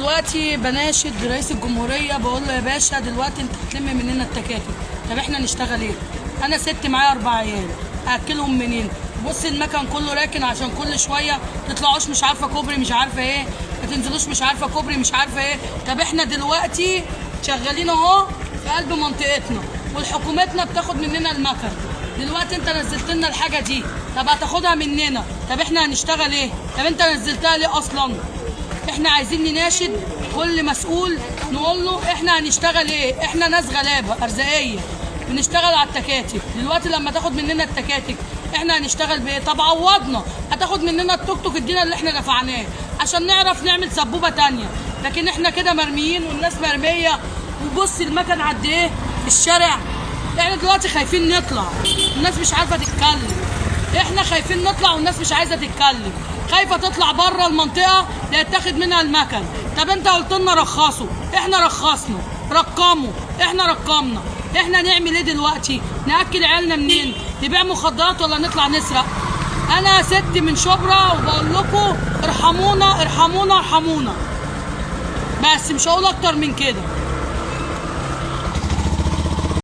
دلوقتي بناشد رئيس الجمهورية، بقول له يا باشا دلوقتي انت هتلم مننا التكاتك، طب احنا نشتغل ايه؟ انا ست معايا 4 عيال، اكلهم منين؟ بص المكن كله راكن عشان كل شوية تطلعوش مش عارفه كوبري مش عارفه ايه، ما تنزلوش مش عارفه كوبري مش عارفه ايه. طب احنا دلوقتي شغالين اهو في قلب منطقتنا، والحكومتنا بتاخد مننا المكن. دلوقتي انت نزلت لنا الحاجة دي، طب هتاخدها مننا، طب احنا هنشتغل ايه؟ طب انت نزلتها ليه اصلا؟ احنا عايزين نناشد كل مسؤول نقول له احنا هنشتغل ايه؟ احنا ناس غلابة ارزاقيه بنشتغل على التكاتك. دلوقتي لما تاخد مننا التكاتك احنا هنشتغل بايه؟ طب عوضنا، هتاخد مننا التوك توك ادينا اللي احنا دفعناه عشان نعرف نعمل سبوبه تانية، لكن احنا كده مرميين والناس مرمية. وبص المكن قد ايه في الشارع، احنا دلوقتي خايفين نطلع، الناس مش عارفه تتكلم، احنا خايفين نطلع والناس مش عايزه تتكلم، خايفة تطلع بره المنطقة لا يتاخد منها المكن. طب انت قلت لنا رخصوا، احنا رخصنا، رقموا، احنا رقمنا، احنا نعمل ايه دلوقتي؟ ناكل عيالنا منين؟ نبيع مخدرات ولا نطلع نسرق؟ انا ست من شبرا وبقول لكم ارحمونا ارحمونا ارحمونا، بس مش هقول اكتر من كده.